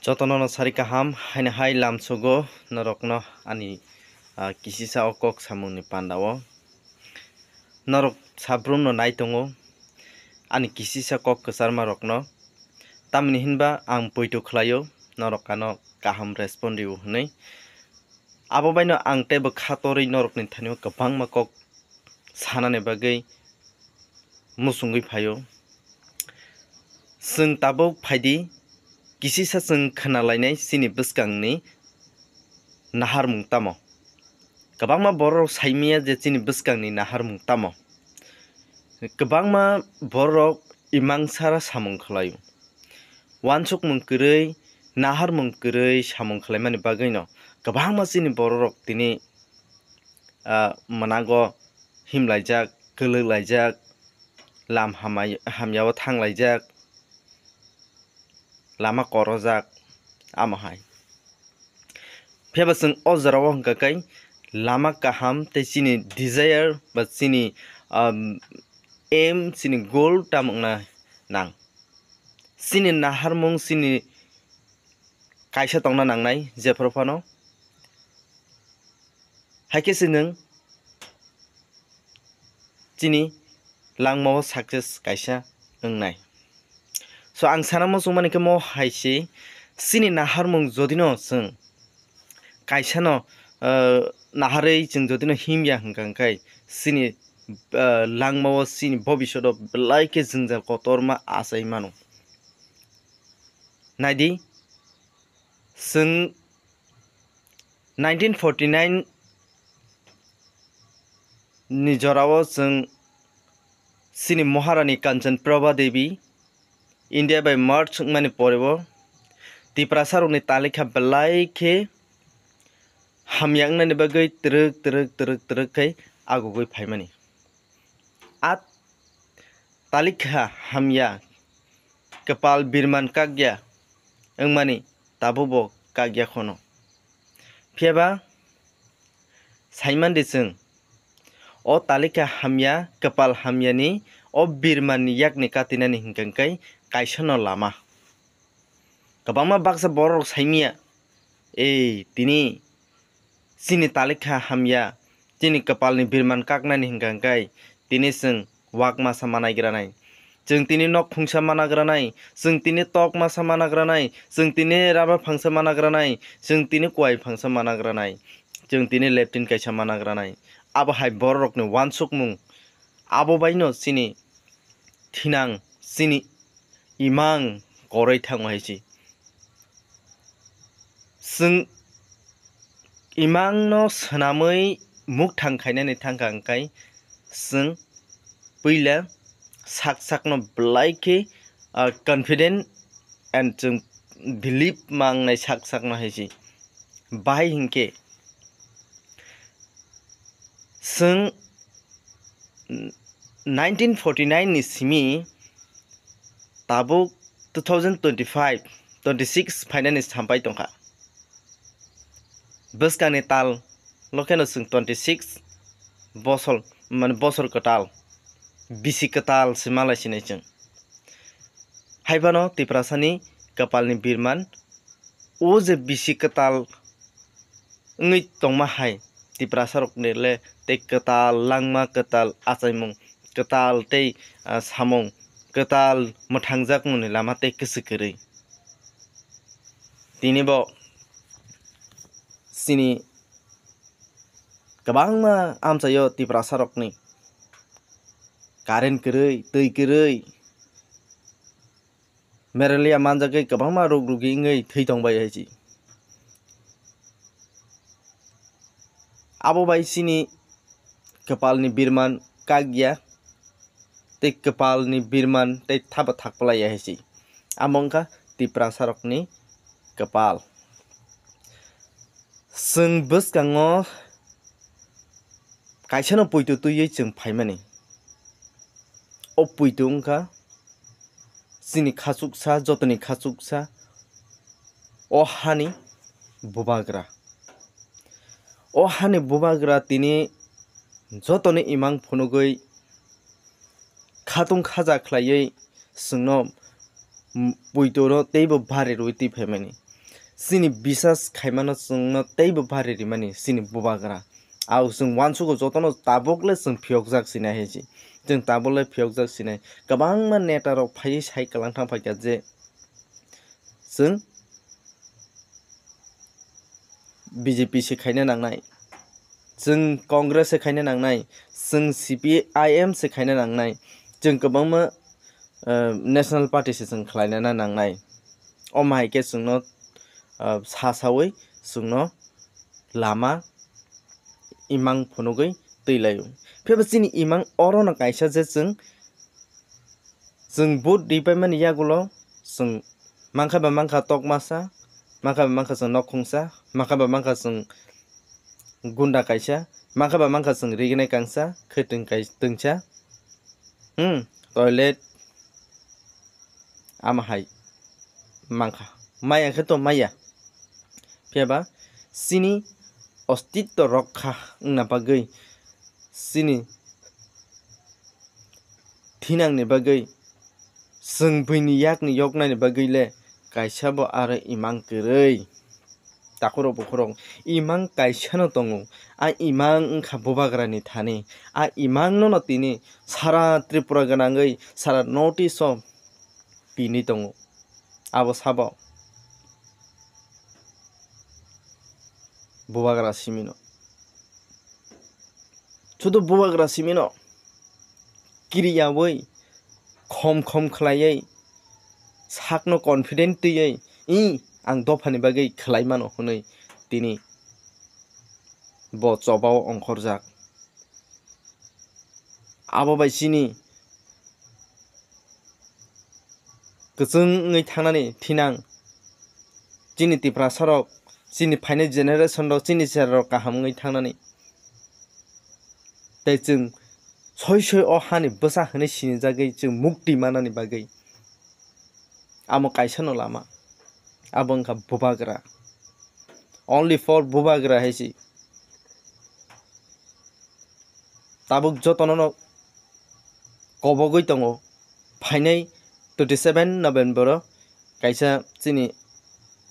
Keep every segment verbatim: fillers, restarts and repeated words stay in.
Jotono no sari kaham, haino hai lamsogo norokno ani, ah, kisisa o kok samungni pandao. Norok sabrumno nai tongo ani kisisa kok kwcharma rokno. Tamni hinba ang poito khlaio, norok ano kaham respond rio hwnwi. Abo baino ang teibo kha torwi norokni thanio kwbangma kok sanani bagwi muchungwi phaio. Chwng tabuk phaidi, kisisa chwng khwnalainai chini bwskangni naharmung tamo. Kwbangma bororok saimaya je chini bwskangni naharmung tamo. Kwbangma bororok imang sara samung khlaio. Wansukmung kwrwi, naharmung kwrwi samung khlaimani bagwino kwbangma chini bororok tini, ah, mwnago himlaijak, kwlwklaijak, lam hamai-, hamyao thanglaijak, lama korojak, amo hai. Phiya ba chwng o jorao hwnkha khe lama kaham tei chini desire ba chini, um, aim, chini goal tamo wngna nang. Chini naharmung, chini kaisa tongna nangnai jephru phano. Hai khe se nwng chini langmao success kaisa wngnai. So, ang sana muchungmani khe mo hai se, chini naharmung jodino chwng kaisano, ah, naharwi chwng jodino himya hwnkha, hwnkhe chini, ah, langmao chini bobishoto belai khe jwngjal kotorma achai mano. Naidi, chwng nineteen forty nine ni jorao chwng chini Maharani Kanchan Prabha Devi India bai merge wngmani porebo Tiprasarokni talikha belai khe hamya wngnani bagwi twrwk twrwk twrwk twrwk khe agugwi phaimani. A talikha hamya kwpal birman kakya wngmani tabukbo kakya khono. Phiya ba saimandi chwng, o talikha hamya kwpal hamyani o birmanni yakni katinani hwnkha khe kaisano lama. Kwbangma baksa bororok saimya, ei, tini chini talikha hamya, chini kwpalni birman kaknani hwnkha khe tini chwng wak masa manai granai. Chwng tini nok phungsa mana granai, chwng tini tok masa mana granai, chwng tini raba phangsa mana granai, chwng tini kuai phangsa mana granai, chwng tini leptin kaisa mana granai. Abo hai bororokni wansukmung, abo baino chini thinang, chini imang koroi thango hai se. Chwng imangno swnamwi mukthang khainani thangkha hwnkhe chwng puila sak sakno belai khe, ah, confident and chwng believe mangnai sak sakno hai se. Bahai hinkhe chwng nineteen forty nine ni simi tabuk two thousand twenty five, twenty six phainani sampai tongkha. Bwskangni tal lokheno chwng twenty six bosor, mane bosor kwtal, bisi kwtal se malai sinai chwng. Haiphano Tiprasani kwpalni birman, o je bisi kwtal wngwi tongma hai Tiprasarokni le tei kwtal langma, kwtal achaimung, kwtal tei, ah, samung, kwtal mwthangjakmungni lama tei kwchwk kwrwi. Tini bo chini kwbangma amchaio Tiprasarokni current kwrwi, twi kwrwi, malaria manjagwi kwbangma rok rugi wngwi thwi tongbai hai se. Abo bai chini kwpalni birman kakya tei kwpalni birman tei thaba thakpalaiya hai se. Amo wngkha Tiprasarokni kwpal. Chwng bwskango kaisano poito twiwi chwng phaimani. O poito wngkha chini khachuksa, jotoni khachuksa, o hani bubagra. O hani bubagra tini jotoni imang phunugwi khatung khaja khlaiwi chwngno, m-, poito no teibo bari rwi twi phaimani. chini bisas khaimano chwngno teibo bari rimani chini bubagra. Au chwng uansugo jotono tabukle chwng phiyokjak sinai hai se. Chwng tabukle phiyokjak sinai. Kwbangma neta rok phaiwi sai kwlangthang phaikha je chwng B J P se khaina nangnai, chwng Congress se khaina nangnai, chwng C P I M se khaina nangnai, chwng kwbangma, eh, National Party se chwng khlaina nangnai. Omo hai khe chwngno, eh, sa saui chwngno lama imang phunugui twi laio. Phiya ba chini imang orono kaisa je chwng Chwng vote ripaimani yagulo chwng mankha ba mankha tok masa, mankha ba mankha chwng nok khungsa, mankha ba mankha chwng gunda kaisa, mankha ba mankha chwng rignai kangsa, khwtwng kai-, twngsa, hmm, toilet, ama hai mankha. Maya khe to maya. Phiya ba chini ostitto rokha wngna bagwi, chini thinangni bagwi, chwng buini yakni yoknani bagwi le kaisa bo aro imang kwrwi. Takhurok bukhurok, imang kaisano tongo. A imang wngkha bubagrani thani. A imang nono tini sara Tripura gwnangwi, sara North East o tini tongo. Abo sabo bubagra simino. Sudu bubagra simino kiriyawi khom khom khlaiwi sakno confident twiwi, "I, ang dophani bagwi khlai mano," hwnwi tini bo chobao ongkhorjak. Abo bai chini kwchwng wngwi thangnani thinang, chini Tiprasa rok, chini phainai generation rok, chini chera rok kaham wngwi thangnani. Tei chwng soi soi o hani bwsa hwnwi sinijagwi chwng mukti manani bagwi amo kaisano lama, abo wngkha bubagra. Only for bubagra hai se. Tabuk jotono no kobogwi tongo. Phainai twenty seven November o kaisa chini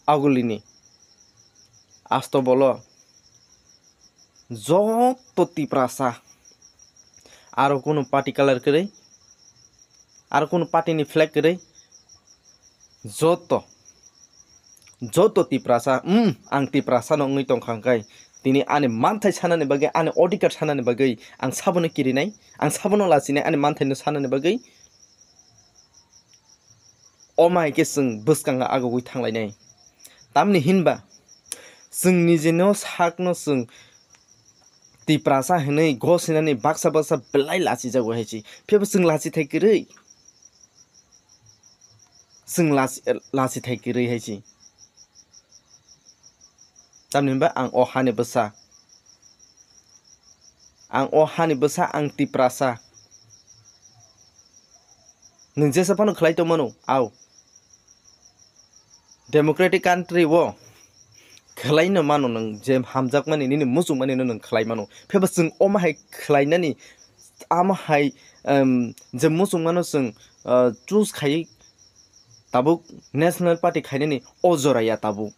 agulini astobolo joto Tiprasa, aro kunu party colour kwrwi, aro kunu party ni flag kwrwi, joto, joto Tiprasa, um, ang Tiprasa no wngwi tongkha hwnkhe, tini ani manthai sanani bagwi, ani odhikar sanani bagwi ang sabono kirinai, ang sabono lachinai, ani manthai no sanani bagwi. Omo hai khe chwng bwskango agogwi thanglainai. Tamni hinba chwng nijino sakno chwng Tiprasa hinwi gosinani baksa baksa belai lachijago hai se. Phiya bo chwng lachithai kwrwi. Chwng lachi-, lachithai kwrwi hai se. Tamni hinba ang o hani bwsa. Ang o hani bwsa, ang Tiprasa. Nwng jesa phano khlai tongmano, au. Democratic country o khlaino mano nwng, je hamjakmani nini muchungmani no nwng khlai mano. Phiya bo chwng omo hai khlainani, amo hai, em, je muchungmano chwng, ah, choose khai tabuk National Party khainani o jora ya tabuk.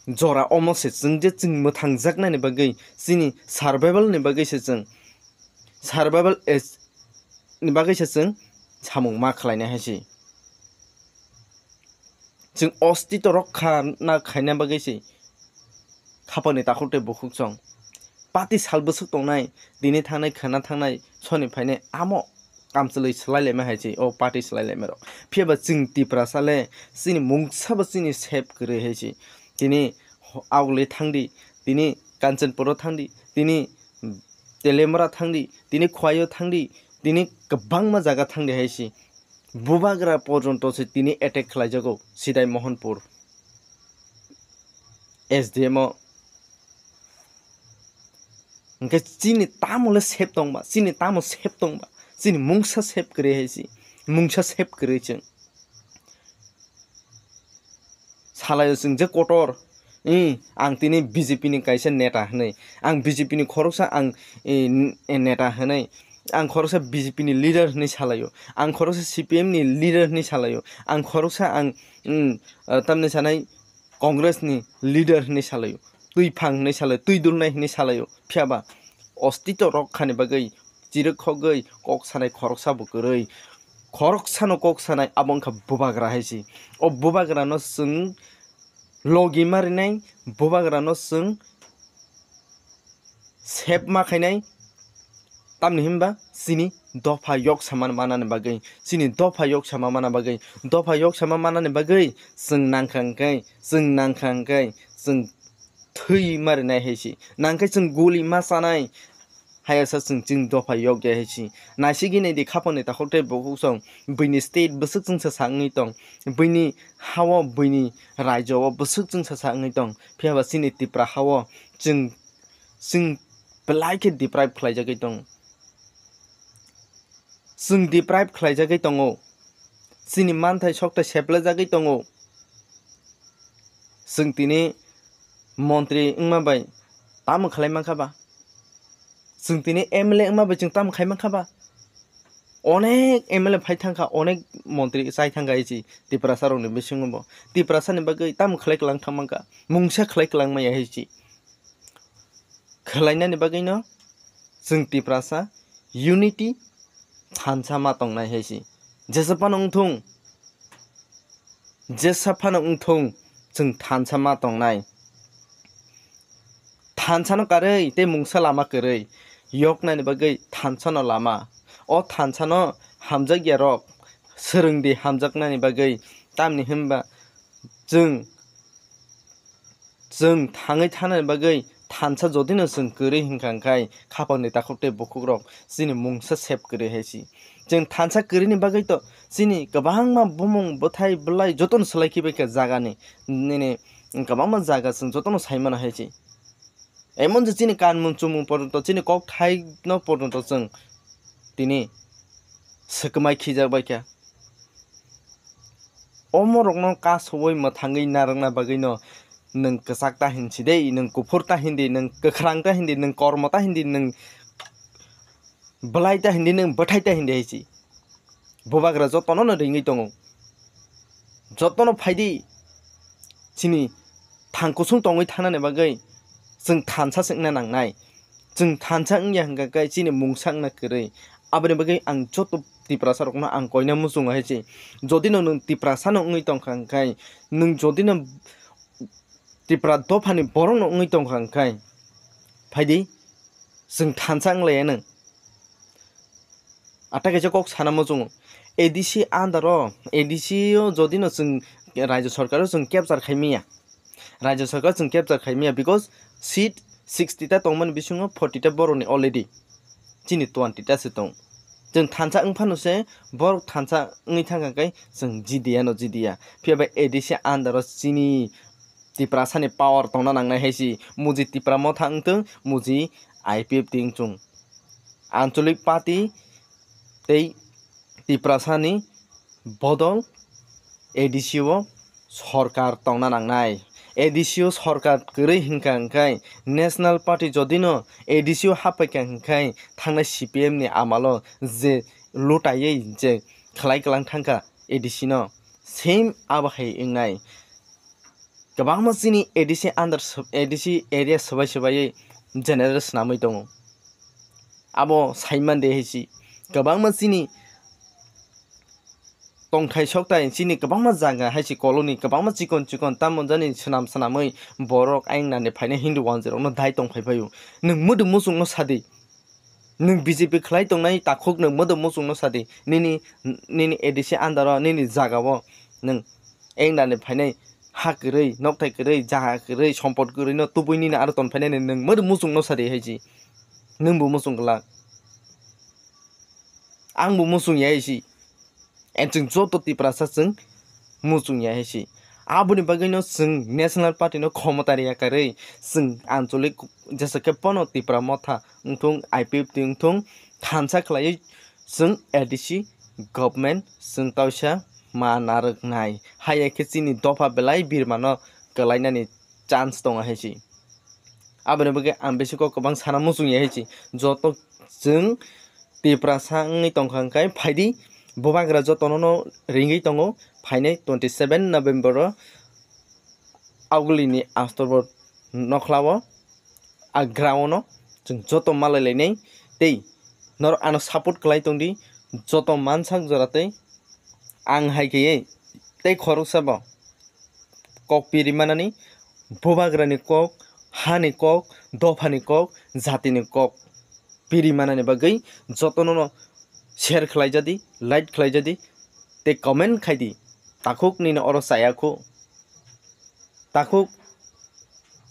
Jora omo se chwng je chwng mwthangjaknani bagwi, chini survival ni bagwi se chwng, survival is ni bagwi se chwng samung ma khlainai hai se. Chwng ostito rokha na khaina bagwi se khapangni takhuk tei bukhuk chwng. Pati sal bwswk tongnai, tini thangnai, khwna thangnai, soni phainai, amo kamchwlwi swlai laima hai se, o party swlai laima rok. Phiya ba chwng Tiprasa le, chini mungsa bo chini save kwrwi hai se. Tini ho-, Auguli thangdi, tini Kanchanpuro thangdi, tini Telemra thangdi, tini Khwaio thangdi, tini kwbangma jaga thangdi hai se. Bubagra porjonto se tini attack khlaijago, Sidai Mohanpur S D M o. Hwnkhe chini tamo le save tongba, chini tamo save tongba, chini mungsa save kwrwi hai se, mungsa save kwrwi chwng. Salaio chwng je kotor, eh, ang tini B J P ni kaisa neta hwnwi, ang B J P ni khoroksa ang, eh, n-, eh, neta hwnwi, ang khoroksa B J P ni leader hwnwi salaio, ang khoroksa C P M ni leader hwnwi salaio, ang khoroksa ang, mm, ah, tamni sanai Congress ni leader hinwi salaio, twi phang hinwi salaio, twi dulnai hinwi salaio, phiyaba ostito rok khani bagwi chirwk khogwi kok sanai khoroksa bo kwrwi, khoroksano kok sanai abo wngkha bubagra hai se. O bubagrano chwng logi ma rinai, bubagrano chwng sep ma khainai, tamni hinba chini dopha yok sama manani bagwi, chini dopha yok sama mana bagwi, dopha yok sama manani bagwi chwng nangkha hwnkhe, chwng nangkha hwnkhe chwng thwi ma rinai hai se, nangkhe chwng guli ma chanai, hayasa chwng chini dopha yok ya hai se. Naisigi nai di khapangni takhuk tei bukhuk song, buini state bwswk chwngsa sa wngwi tong, buini hao, buini raijo o bwswk chwngsa sa wngwi tong, phiyaba chini Tipra hao chwng, chwng belai khe deprive khlaijagwi tongo. Chwng deprive khlaijagwi tongo. Chini manthai sokthai seplajagwi tongo. Chwng tini montri wngma bai tamo khlai mankha ba? Chwng tini M L A wngma bai chwng tamo khai mankha ba? Onek M L A phai thangkha, onek montri chai thangkha hai se Tiprasa rokni bisingo bo. Tiprasa ni bagwi tamo khlai kwlang thang mankha? Mungsa khlai kwlang maya hai se. Khwlainani bagwino chwng Tiprasa unity thansa ma tongnai hai se. Jesa phano wngthung, jesa phano wngthung, chwng thansa ma tongnai. Thansano karwi tei mungsa lama kwrwi yoknani bagwi thansano lama. O thansano hamjakya rok swrwngdi hamjaknani bagwi, tamni hinba chwng Chwng thangwi thanani bagwi thansa jodino chwng kwrwi hwnkha hwnkhe khapangni takhuk tei bukhukrok chini mungsa sep kwrwi hai se. Chwng thansa kwrwini bagwi to chini kwbangma bumung bwthai bwlai jotono swlai khibai kha jagani nini kwbangma jaga chwng jotono sai mano hai se. Emon je chini kanmung chumung porjonto chini kokthaino porjonto chwng tini swkmai khijak bai kha. Omorokno kasowoi mwthangwi narwkna bagwino nwng kwchak ta hinsi de, nwng kuphur ta hindi, nwng kwkhrang ta hindi, nwng kormo ta hindi, nwng bwlai ta hindi, nwng bwthai ta hindi hai se. Bubagra jotono no ringwi tongo. Jotono phaidi chini thang kusung tongwi thanani bagwi chwng thansa se wngna nangnai. Chwng thansa wngya hwnkha khe chini mungsa wngna kwrwi. Aboni bagwi ang joto Tiprasa rokno ang koina muchungo hai se. Jodi no nwng Tiprasa no wngwi tongkha hwnkhe, nwng jodi no Tipra dophani borok no wngwi tongkha hwnkhe, phaidi chwng thansa wng laiya nwng. Atta kaisa kok sana muchungo. A D C under o, A D C o jodi no chwng Rajya Sarkar o chwng capture khai manya. Rajya Sarkar chwng capture khai manya because seat sixty ta tongmani bisingo forty ta borokni already. Chini twenty ta se tong. Chwng thansa wng phano se borok thansa wngwi thangkha khe chwng jidiya no jidiya. Phiya bai A D C under o chini Tiprasa ni power tongna nangnai hai se. Muji Tipra Motha wngthwng, muji I P F T wngthwng. Anchalik party tei Tiprasani bodol A D C o sorkar tongna nangnai. A D C o sorkar kwrwi hwnkha hwnkhe National Party jodino A D C o haphaikha hwnkhe thangnai C P M ni amalo je lutaiwi je khlai kwlang thangkha A D C no, same abo hai wngnai. Kwbangma chini A D C under, A D C area swbai swbaiwi general swnamwi tongo. Abo saiman de hai se. Kwbangma chini tongthai sokthai chini kwbangma jaga hai se colony kwbangma chikon chikon tamo jani swnam swnamwi borok ayang nani phaina Hindu wanjwi rokno dai tong phai phaio. Nwng mwdwk muchungno sadi. Nwng B J P khlai tongnai takhuk nwng mwdwk muchungno sadi. Nini, nini A D C under o, nini jaga o nwng ayang nani phainai ha kwrwi, nokthai kwrwi, jaga kwrwi, sompot kwrwi no tubui nini aro ton phainai nwng mwdwk muchungno sadi hai se. Nwng bo muchung glak. Ang bo muchung ya hai se. And chwng joto Tiprasa chwng muchung ya hai se. Aboni bagwino chwng National Party no khomota riya karwi chwng anchalik jesa khe pono Tipra Motha wngthung, I P F T wngthung, thansa khlaiwi chwng A D C government chwng tausa ma narwknai. Haiya khe chini dopha belai birmano kwlainani chance tongo hai se. Aboni bagwi ang bisi kok kwbang sana muchung ya hai se. Joto chwng Tiprasa wngwi tongkha hwnkhe phaidi bubagra jotono no ringwi tongo phainai twenty seven November o agulini astor bo nokhlao, a ground-o chwng joto malai lainai tei norok ano support khlai tongdi, joto mansak jora tei ang hai khe tei khoroksa bo kok piri manani, bubagrani kok, hani kok, dophani kok, jatini kok piri manani bagwi jotono no share khlai jadi, like khlai jadi tei comment khai di. Takhuk nini oro chaya khu. Takhuk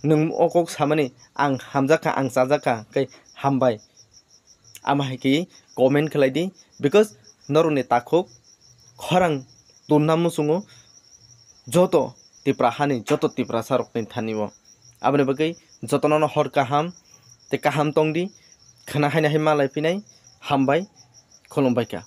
nwng o kok samani ang hamjakha, ang chajakha, khe hambai. Ama hai khe comment khlai di, because norokni takhuk khorang tonna muchungo joto Tipra hani, joto Tiprasa rokni thani o. Aboni bagwi jotono no hor kaham tei kaham tongdi, khwna haino hai malai phinai, hambai, khulumbai kha.